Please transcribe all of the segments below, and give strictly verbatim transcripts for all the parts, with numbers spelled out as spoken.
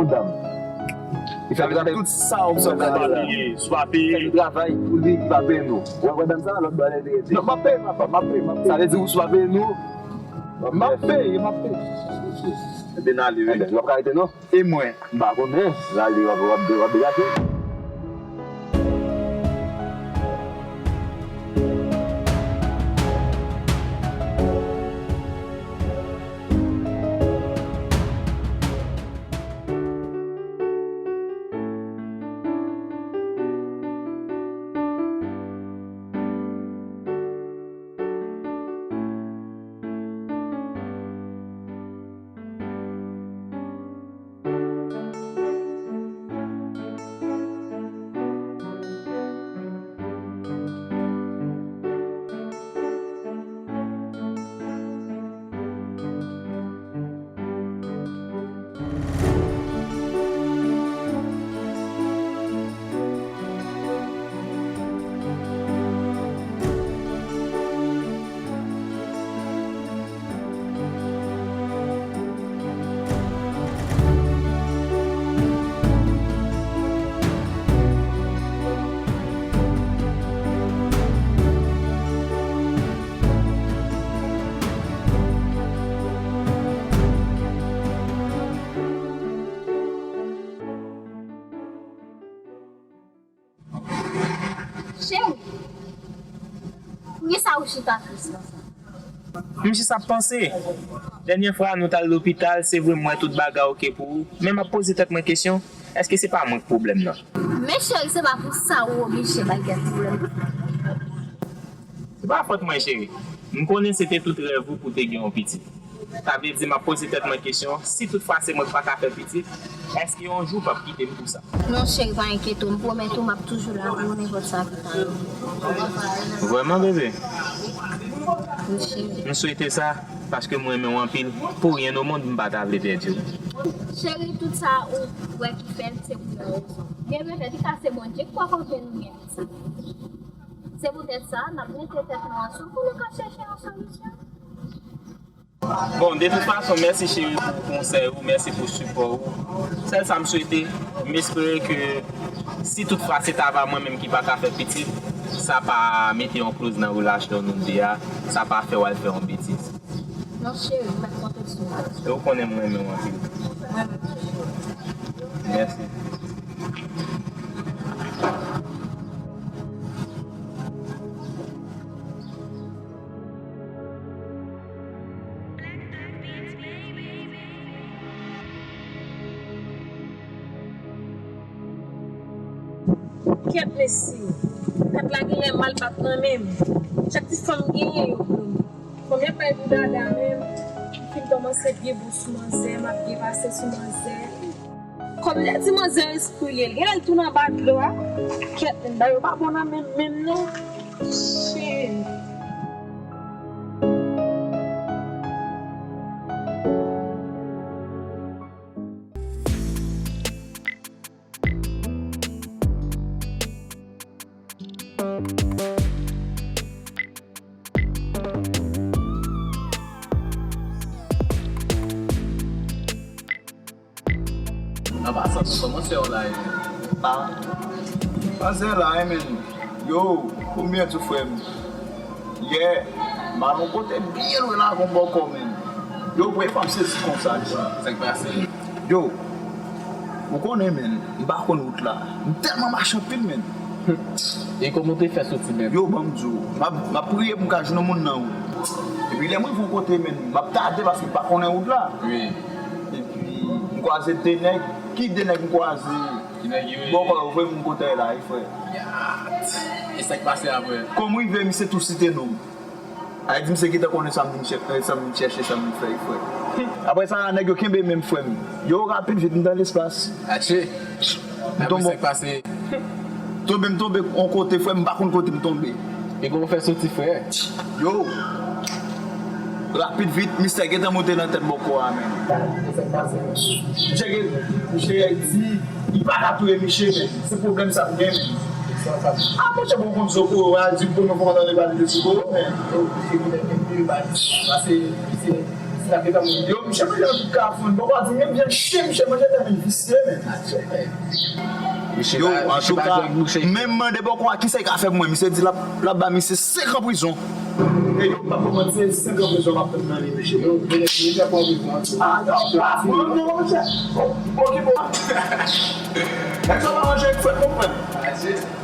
Yon dam. Li fè travay. Tout sa w fè, w pa peye. Si w pa peye. Li fè travay pou li, li pa peye nou. Ou konprann sa? Lòt bò a, li rete. Non, m ap peye, papa, m ap peye, m ap peye. Sa vle di, ou si w pa peye nou, m ap peye, m ap peye. Ebyen, n ale, wi. Ebyen, nou p ap ka rete, non? E mwen? M pa konnen. N ale, w ap, w ap, w ap degaje. Cheri, poukisa ou chita tris konsa? M jis ap panse. Dènye fwa nou t al lopital, se vre m wè tout bagay oke pou ou, men m ap poze tèt mwen kesyon, èske se pa mwen k pwoblèm nan? Men cheri, se pa pou sa ou oblije bay kèk pwoblèm. Se pa fòt mwen, cheri. M konnen se te tout rèv ou pou te gen yon pitit. Sa vle di m ap poze tèt mwen kesyon, si toutfwa se mwen k pa ka fè pitit, èske yon jou w p ap kite m pou sa? Non, cheri, pa enkyete w. M pwomèt ou m ap toujou la pou ou, nenpòt sa ki ta rive. Vrèman, bebe? Wi, cheri. M swete sa, paske m renmen w anpil. Pou ryen o mond, m pa ta vle pèdi w. Cheri, tout sa ou wè ki fèt, se pou yon rezon. Byen petèt, li ka se Bondye k pwopozè nou gen sa. Se poutèt sa, n ap mete tèt nou ansanm pou nou ka chèche yon solisyon. Bon, de tout fason, mèsi cheri pou konsèy ou, mèsi pou sipò ou. Sèl sa m swete, m espere ke si toutfwa se ta va mwen menm ki pa ka fè pitit, sa pa mete yon kloz nan relasyon nou de a, sa pa fè w al fè yon betiz. Non, cheri, m ap konte sou ou. E ou konnen m renmen w anpil. Mwen menm tou, cheri. Mèsi. Kèt mesye, kat la genlè mal bat nan men m. Chak ti san m genyen yo pran m. Fò m ap bay pou dada menm. M fin kòmanse byen bon sou manzè, m ap byen pase sou manzè. Kòm lè di manzè espri li ye, l genlè l tounen anba dlo a. Kèt, men ba yo pa bon nan men m menm non. Shit. An pasan, kòman sè w la ye? Ah. Manzè la, wi, men. Yo, konbyen tou, frè m? Yè, m al yon kote byen lwen la, gon bòkò, men. Yo, premye fwa m sezi konsa, tchè. Sa k pase? Yo, ou konnen, men, m pa konn wout la. M tèlman mache anpil, men. E kòman w te fè soti menm? Yo, ban m di w, m ap, m ap priye pou m ka jwenn yon moun nan wout. Epi lè m rive yon kote, men, m ap tade paske m pa konnen wout la. Wi. Epi, m kwaze de nèg. Ki de nèg m kwaze? Ki nèg yo ye? Bòkò yo voye m kote la, wi, frè. Yat! E sa k pase apre? Kòm m rive, misye tou site non m. Sa vle di misye gentan konnen sa m vin chè-, sa m vin chèche, sa m vin fè, wi, frè. Apre sa, nèg yo kenbe men m, frè m. Yo, rapid vit, m nan lespas. Atchè! M tonbe. Apre sa k pase? Tonbe, m tonbe yon kote, frè m, m pa konn kote m tonbe. E kòman w fè soti, frè? Yo! Rapid vit, mistè gentan monte nan tèt bòkò a, men. E sa k pase? Misye gen, misye di, li pa ka touye misye, men. Se pwoblèm sa m gen, men. Ah, monchè, bon, konn sou kò, a di, bon, nou konn tande pale de sou kò, men. Yo, se poutèt ke li pa di. Pase, se Yo, misye manje nan tout kafou, men bòkò a di menm jan chen misye manje tèlman l visye, men. Yo, antouka, menm mande bòkò a kisa l ka fè pou mwen, misye di l ap, l ap ba misye senk an prizon. E yo, m p ap ba w manti, se senk an prizon m ap tann nan li, mesye. Yo, vini, vini fè pran prizon an tou. Ah, non, pa pran non, monchè. Bon, bon, ki bon. Nèg sa pa manje ak fwèt non, frè m.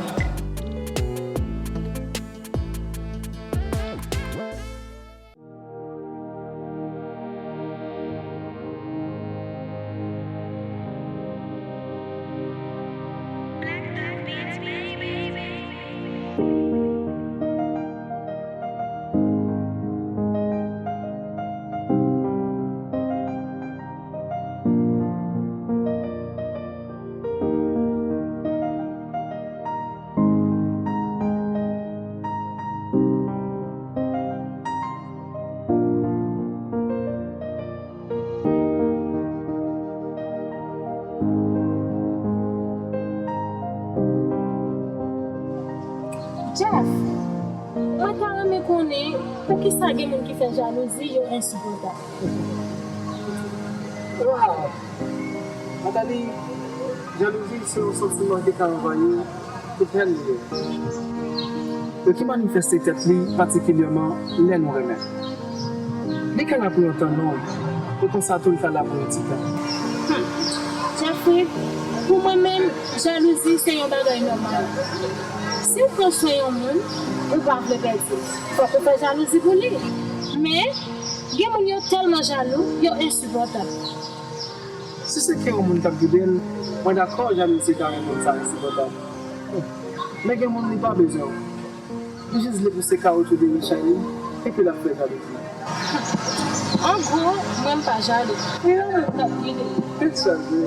Jeff, mwen ta renmen konnen poukisa gen moun ki fè jalouzi yo ensipòtab. Waw! Nathalie, jalouzi se yon santiman ki ka anvayi tout èt nou yo, e ki manifeste tèt li patikilyèman lè nou renmen. Li ka la pou yon tan long, e konsa tou li ka la pou yon ti tan. Hmm. Jeffrey, pou mwen menm, jalouzi se yon bagay nòmal. Si w pran swen yon moun, ou pa vle pèdi l, fòk ou fè jalouzi pou li. Men, gen moun yo tèlman jalou, yo ensipòtab. Si se ke yon moun k ap gide l, mwen dakò, jalouzi ka rann moun sa ensipòtab. Men gen moun li pa bezwen w. Li jis vle pouse kawoutchou deri chay li, epi l ap fè jalouzi. An gwo, mwen m pa jalou. Se yon moun k ap gide m. Tèt chaje.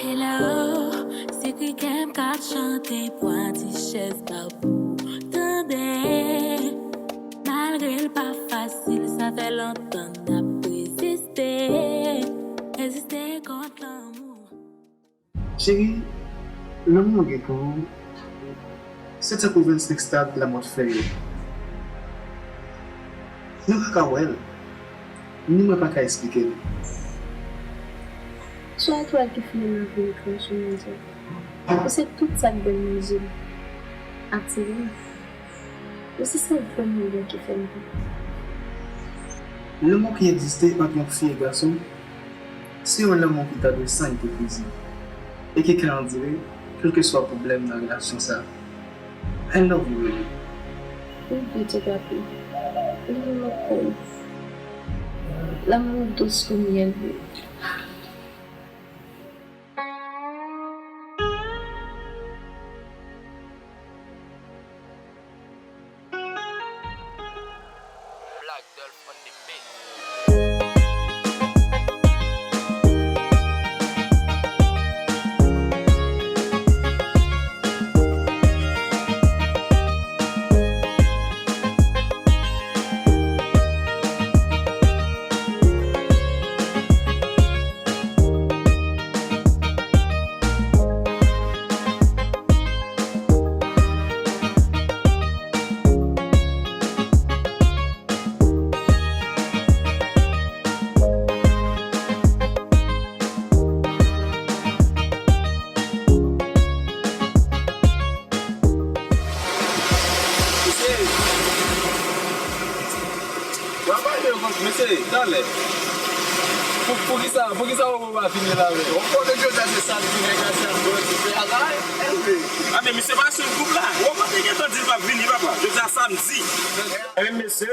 Hello, se kri kè m k ap chante pou atis chèz pa w pou tande. Malgre l pa fasil, sa fè lontan n ap reziste. Reziste kont lanmou. Cheri, lanmou mwen gen pou ou, se tankou vennsenk stad lamò t fè yo. Nou pa ka wè l, ni mwen pa ka esplike l. Se etwal ki file nan vye ekran sou mwen an. Ou se tout sa k bèl nan je m, atire m. Ou se sèl grenn lilyon ki fè m viv. Lanmou ki egziste ant yon fi e gason, se yon lanmou ki ta dwe san ipokrizi e ki ka andire kèlkeswa pwoblèm nan relasyon sa. I love you, Lily. Love you too, papi. Love you, my queen. L'amour doux comme miel. Black Dolph on the beat. Talè. Pou, poukisa, poukisa Wowo pa vini la menm? Ou konnen Jozya se samdi nèg la, se ap grandi, se ala, elve. A, men misye pa swiv gwoup la. Wowo te gentan di l p ap vini, papa. Jozya samdi. Ebyen, mesye,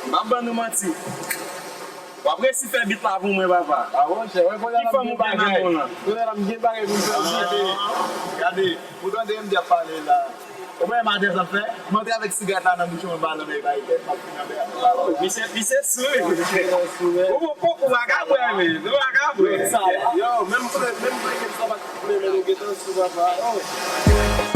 m p ap ban nou manti. W ap resi fè bit la pou mwen, papa. A, monchè, wè, kounye a la m gen bagay. Ki fòm ou gen nan men w lan? Kounye a la m gen bagay pou m fè. Gade, gade. Ou tande M D ap pale la. Ou wè maten sa m fè? M antre avèk sigarèt la nan bouch mwen, m ba nan men bay tèt, m ap fin anmède. Misye, misye sou wi. Ou bon, ou pa ka bwè, men. Ou pa ka bwè. Yo, menm, menm, menm, menm, sa pa t, men, men, nou gentan sou papa. Oh.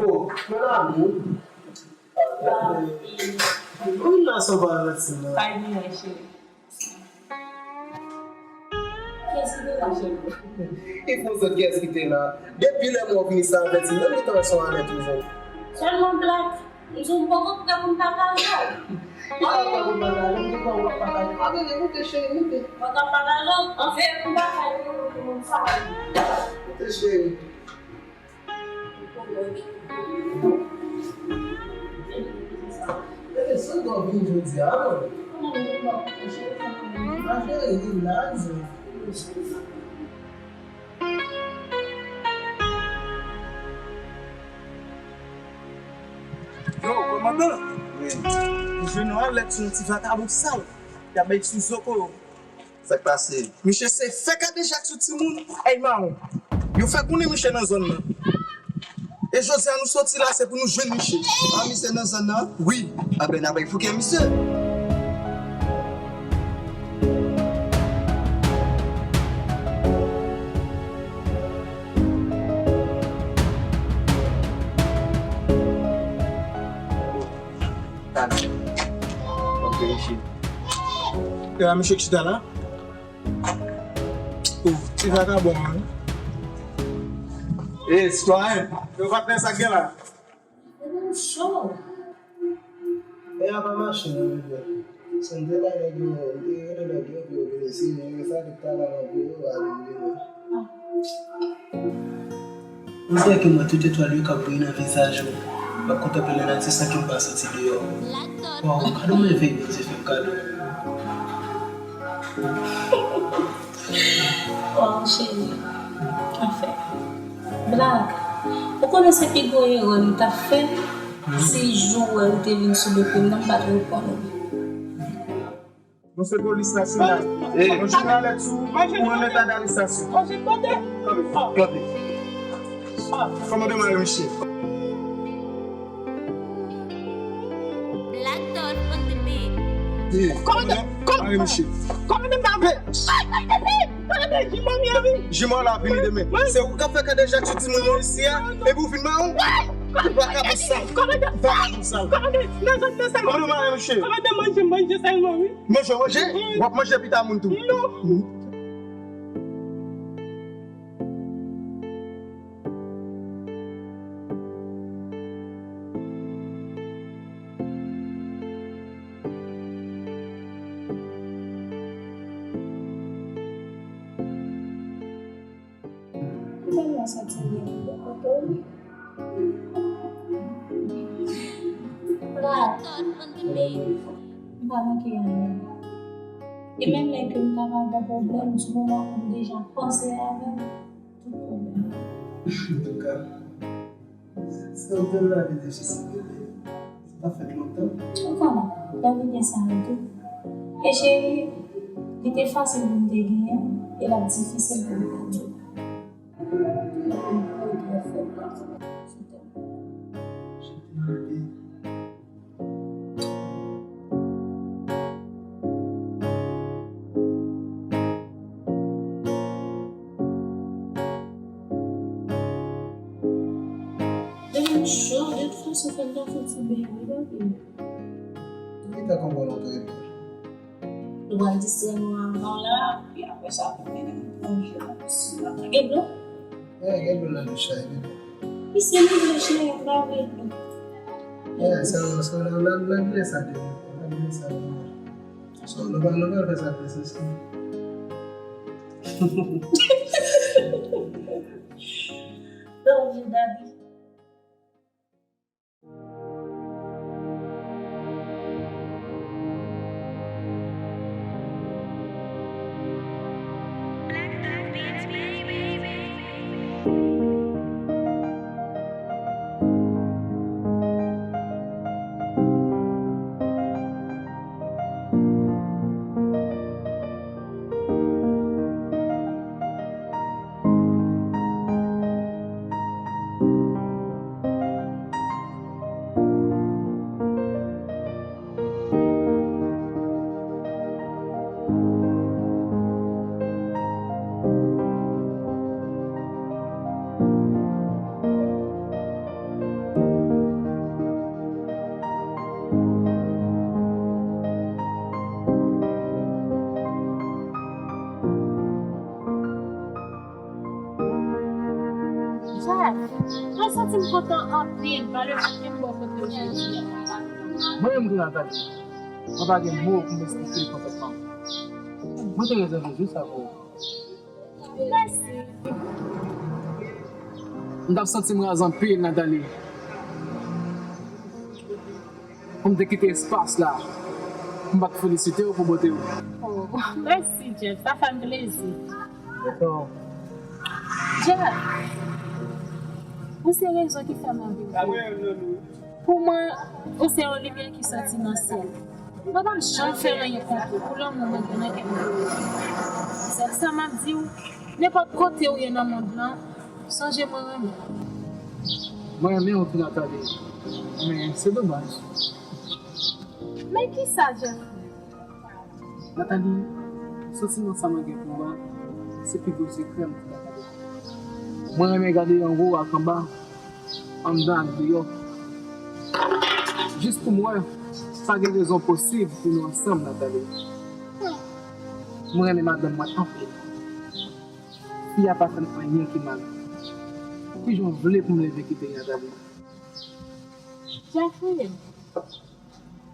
Oh, mon amour. Wi, la son pa Valentine, non. Pa gen anyen, cheri. Kiyès ki te la, cheri? E pou zòt kiyès ki te la? Depi lè mwen vini sa Valentine, menm li tan son anlè toujou. Sèlman Black, m di w m poko prè pou m pataje w. Ou pa prè pou m pataje, m te kwè w ap pataje. A, bebe, moute, cheri, moute. Mwen ka pataje w, anfen, m pataje w pou moun sa. Moute, cheri. Bebe, sa w vin jodi a, non? Ma chérie, relax. Yo, kòmandan! Wi. M jwenn yon alèt sou yon ti vakabon sal. Y ap bay sou zoko yo. Sa k pase? Misye se fè kadejak sou timoun, èy mawon. Yo fè konnen misye nan zòn nan. E jodi a nou soti la, se pou nou jwenn misye. A, misye nan zòn nan? Wi. Anben, n a bay fouke misye. Talè. Ok, isit. E la, misye k chita la? Oh, ti vakabon, man. E, sitwayen, yo patnè sa k gen la? Ou cho. E a pa mache, non, bebe. Se m te bay nèg yo, m te rele nèg yo pou yo vin isi, men yo sa depi talè m ap voye yo, a vin vini. M kwè ke m wè tout etwal yo k ap briye nan vizaj ou. M ap kontanple lanati san ke m pa soti deyò. Waw, gade yon mèvèy Bondye fè m kado. Waw, cheri. Anfen. Black, ou konnen se pi gwo erè m t ap fè si jou w wè ou te vin sou do pye m nan, m pa t reponn ou. Nou se polis nasyonal. Ey. Nou jwenn alèt sou ou an eta darestasyon. Kanpe, kanpe. Kòmandan Marie Michel. Black Dolph on the beat. Ey, kòmandan Marie Michel. Kòmandan Marie Michel. Kòmandan, jimò m ye wi. Jimò w la vini demen. Se ou k ap fè kade jak sou timoun yo isi a, epi w vin mawon. Vagabon sal. Vagabon sal. Kòmandan, nan zòn nan sèlman. Kòmandan, manje, manje. Kòmandan, manje, manje sèlman wi. Manje, manje? Wi. W ap manje pita moun tou. Non. Ou tèlman santi byen pou kote w. Plat. M pa manke anyen. E menm lè ke m ta va gen pwoblèm, di moman ke m deja panse avè w, tout pwoblèm. Antouka, se yon bèl lavi difisil, bebe. Sa pa fèt lontan. Ou konnen, lavi gen sa yo tou. E cheri, li te fasil pou m te genyen, e l ap difisil pou m pèdi. Mwen regrèt fè w pati. Je t'aime, bebe. Demen m cho, de tout fason, fò m ta fè ti beny wi, papi. Ou gentan konprann ou trè byen. Nou pral distrè nou anvan la, epi apre sa, pou mennen nou plonje nan pisin la. Gen dlo? Wi, gen dlo nan douch la, wi. Pisin li dlo, cheri, m pa vle dlo. Wi, sa, sa, la, la, la, lè sa demen. La, lè sa demen. So, nou pa, nou pa fè sa plis ansanm. Donk, David. Jeff, mwen santi m kontan anpil pa le fèt ke m bò kote w jodi a. Mwen menm tou, Nathalie, mwen pa gen mo pou m esplike kontantman m. Mwen te rezève jou sa pou ou. Mèsi. M t ap santi m raz anpil, Nathalie, pou m te kite espas la, pou m pa t felisite w pou bote w. Oh, mèsi, Jeff. Sa fè m plezi. Jeff, ou se rezon ki fè m anvi viv. Pou mwen, ou se yon limyè ki soti nan syèl. Mwen p ap janm fè anyen kont ou pou lanmou mwen gen nan kè m pou ou. Sèl sa m ap di w, nenpòt kote ou ye nan mond lan, sonje mwen renmen w. Mwen renmen w tou, Nathalie, men se domaj. Men kisa, Jeffrey? Nathalie, santiman sa mwen gen pou ou a, se pi gwo sekrè m pou Nathalie. Mwen renmen gade anwo ak anba, anndan ak deyò. Jis pou m wè, pa gen rezon posib pou nou ansanm, Nathalie. Mwen renmen madanm mwen anpil. Fi a pa fè m anyen ki mal. Kijan w vle pou m leve kite Nathalie? Jeffrey,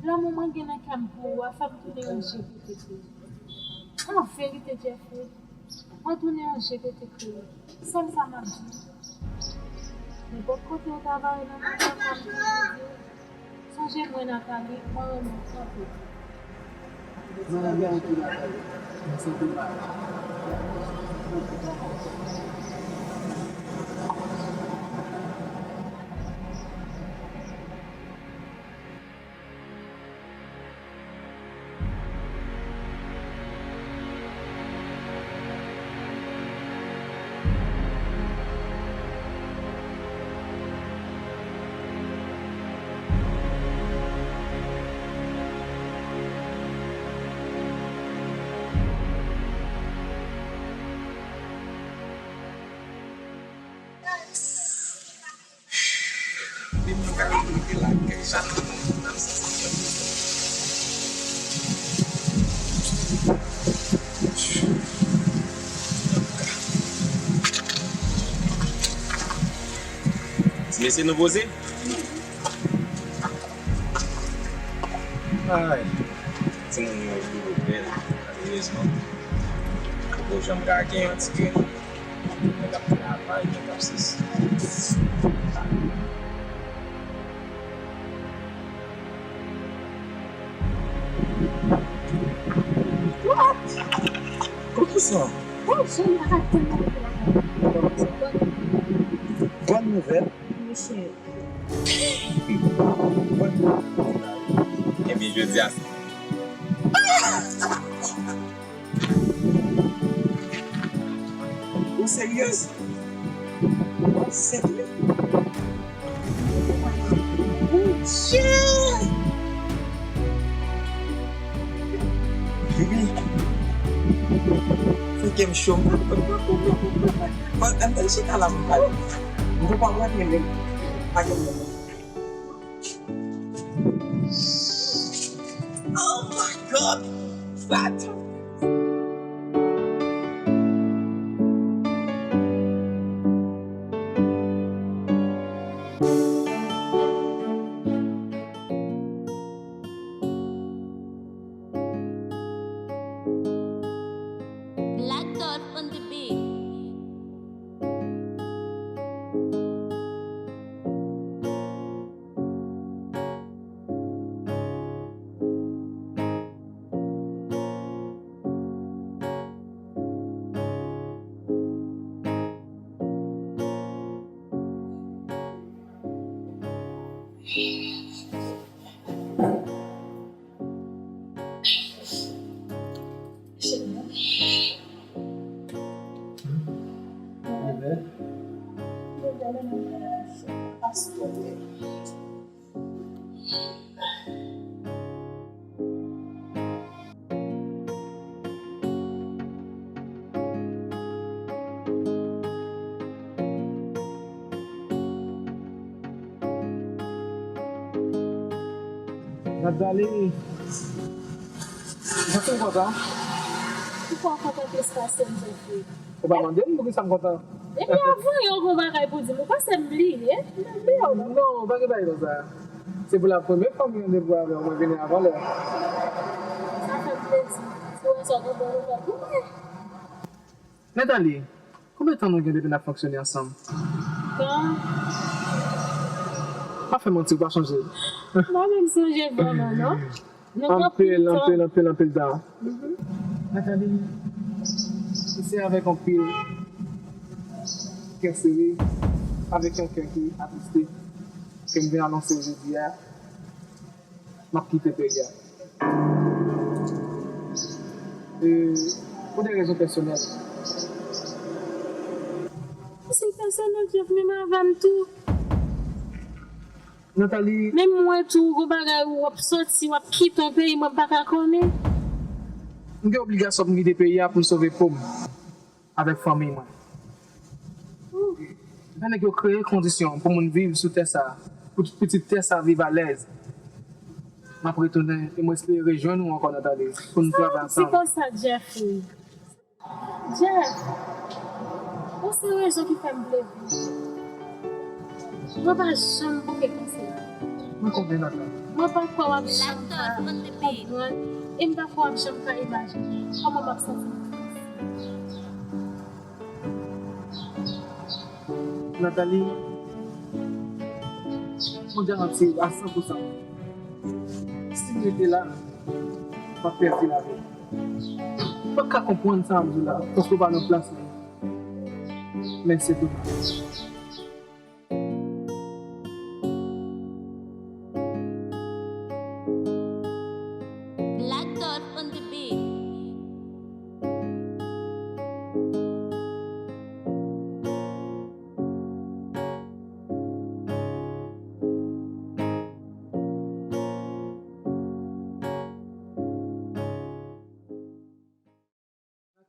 lanmou mwen gen nan kè m pou ou a fè m tounen yon je pete kreye. An verite, Jeffrey, mwen tounen yon je pete kreye. Sèl sa m ap di w, nenpòt kote ou ta va ye nan mond lan, sa m toujou di w, sonje mwen, Nathalie, mwen renmen w anpil. Mwen renmen w tou, Nathalie, men se domaj. Gade jan m, m santi m byen poze. Ti mesye, nou poze? Ay, timoun yo toujou bèl, malerezman. Poko janm ka gen yon ti grenn nèg ap travay, nèg ap sesi. What? Poukisa? Bonjou, m pa ka tann nan bonn nouvèl. Bonn nouvèl? Wi, cheri. Bonn nouvèl. Ebyen, jodi a, ou seryez? Ou serye? Bondye! Bibi, fè kè m cho. Ann, ann chita la pou m pale. M poko wè men pa gen moun. Oh my God! What? Black Dolph on the beat. Nathalie, poukisa w kontan? Poukisa w kontan plis pase m, Jeffrey? Ou pa mande m poukisa m kontan? Depi avan yè w gen yon bagay pou di m, ou panse m bliye? M bliye w non. Non, pa gen bagay konsa. Se pou la premye fwa m gen randevou avè w, mwen vini avan lè. Sa fè m plezi. Si w wè sa, w gen bon nouvèl pou mwen. Nathalie, konbyen tan nou gen depi n ap fonksyone ansanm? Tan? Pa fè manti, ou pa sonje. M pa menm sonje vrèman, non. Nou gen anpil, anpil, anpil, anpil tan. Nathalie, se avèk anpil kè sere, avèk yon kè ki atriste, ke m vin anonse w jodi a, m ap kite peyi a. E, pou de rezon pèsonèl. Se pèsonèl, Jeff, menm avè m tou. Nathalie. Menm mwen tou, gon bagay ou w ap soti, w ap kite yon peyi, mwen pa ka konnen. M gen obligasyon pou m kite peyi a pou m sove po m avèk fanmi mwen. Jan nèg yo kreye kondisyon pou moun viv sou tè sa, pou pitit tè sa viv alèz. M ap retounen e mwen espere rejwenn ou ankò, Nathalie, pou nou travay ansanm. Sa, se konsa, Jeffrey. Jeff, ou se rezon ki fè m vle viv. Mwen pa janm bouke konsa. Mwen konprann, Nathalie. Mwen pa kwè w ap janm ka konprann, e m pa kwè w ap janm ka imajine kòman m ap santi m. Nathalie, mwen garanti w a san pou san, si m rete la, m ap pèdi lavi m. M pa ka konprann sa w ap di la, paske w pa nan plas mwen. Men se domaj. Black Dolph on the beat.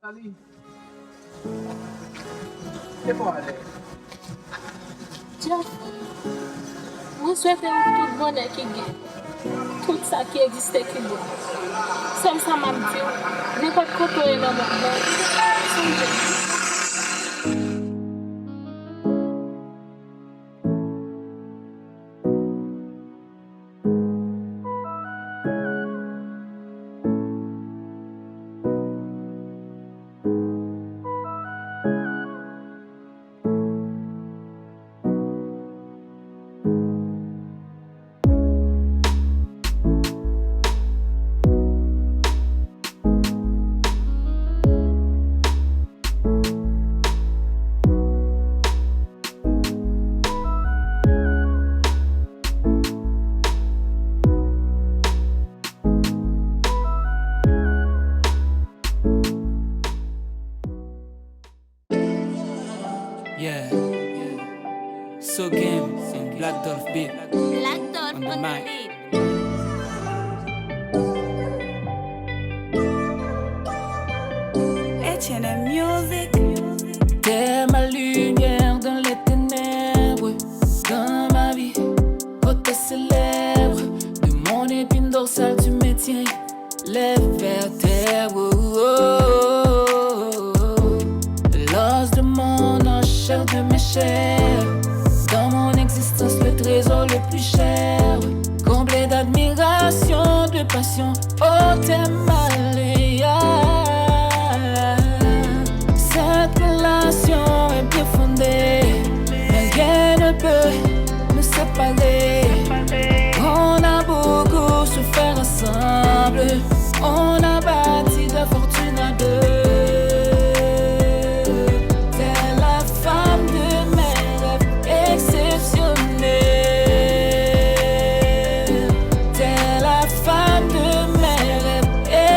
Nathalie, se pou ale. Jeff, Mwen swete w tout bonè ki gen, tout sa ki egziste ki bon. Sèl sa m ap di w, nenpòt kote w ye nan mond lan, sonje m. Yeah. So Game and Black Dolph Beat. Black Dolph on the mic. H and M Music. T'es ma lumière dans les ténèbres, dans ma vie, oh t'es célèbre, de mon épine dorsale tu me tiens. Les vertèbres, oh, oh, oh, oh. L'os de mon os, chair de mes chairs. Dans mon existence, le trésor le plus cher. Comblé d'admiration, de passion, oh, t'es ma Léa. Cette relation est bien fondée, mais rien ne peut nous séparer. On a beaucoup souffert ensemble, on a bâti des fortunes à deux. T'es la femme de mes rêves exceptionnelle. T'es la femme de mes rêves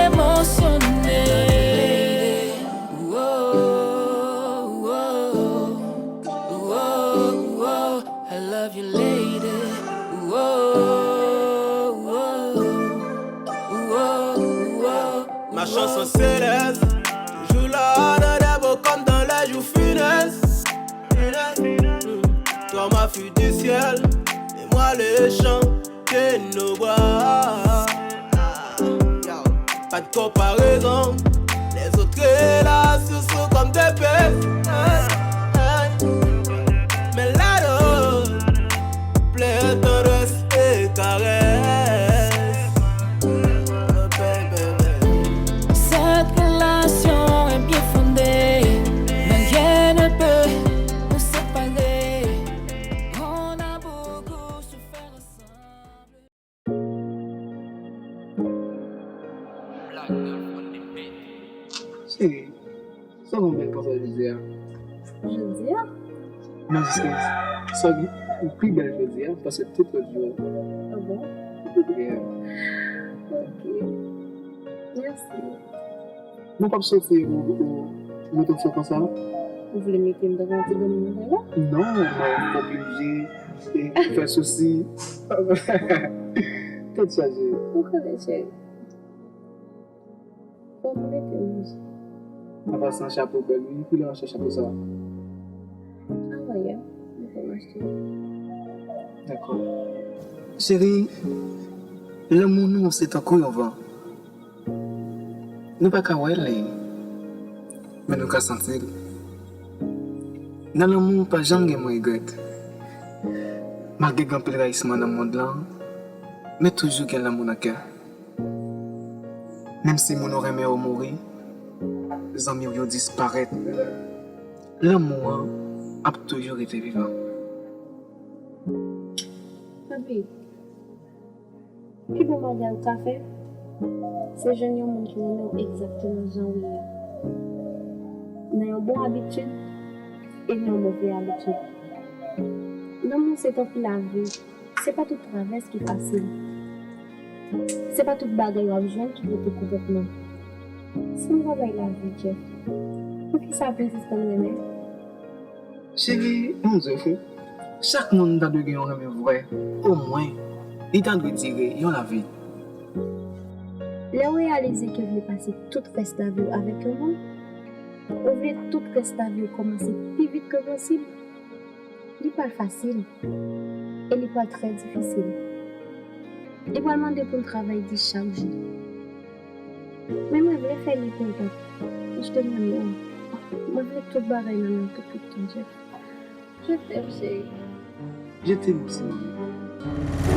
émotionnels. Whoa, whoa, whoa, whoa. I love you, lady. Whoa, whoa, whoa, whoa. Ma chanson céleste, toujours là dans les beaux comme dans les jours funestes. Toi, ma fille du ciel, et moi, le chant de nos bras. Pas de comparaison, les autres relations sont comme des pètes. Mais la nôtre, plein de tendresse et caresse. Oh, baby, baby. Cette relation est bien fondée, mais rien ne peut nous séparer. On a beaucoup souffert ensemble. Cheri, sa w konn bèl konsa jodi a? Jodi a? Non, jiske sa w gen pi bèl jodi a, paske tout lòt jou. Ah bon? Yeah. Ok. Mèsi. Nou p ap soti ou, ou mete w sou konsa? Ou vle mete m tankou yon ti granmoun nan kay la? Non, mwen oblije e fè sousi. Tèt chaje. Ou konnen, cheri. Fò nou mete manje. An pasan, chapo bèl wi. Kilè w achte chapo sa a? Avan yè, mwen fè m achte. Dakò. Cheri, lanmou nou se tankou yon van. Nou pa ka wè l, men nou ka santi l. Nan lanmou, pa janm gen mo regrèt. Malgre gen anpil rayisman nan mond lan, men toujou gen lanmou nan kè. Menm si moun ou renmen yo mouri, zanmi w yo disparèt, lanmou an ap toujou rete vivan. Papi, pi bon bagay ou ka fè, se jwenn yon moun ki renmen w egzakteman jan ou ye a. Nan yon bon abitid e nan yon move abitid. Lanmou se tankou lavi. Se pa tout travès ki fasil. Se pa tout bagay w ap jwenn ki pote kontantman. Se yon travay lavi, Jeff. Poukisa w ap resiste renmen? Cheri, m di w, chak moun ta dwe gen yon renmen vrè. Omwen, li ta dwe dire yon lavi. Lè w reyalize ke w vle pase tout rès lavi w avèk yon moun, ou vle tout rès lavi w kòmanse pi vit ke posib, Li pral fasil. E li pral trè difisil. Li pral mande pou n travay di chak jou. Men mwen vle fè li kontan. Paske m renmen w. Mwen vle tout bagay nan men w tout, tout tan, Jeff. Je t'aime, chérie. Je t'aime aussi, maman.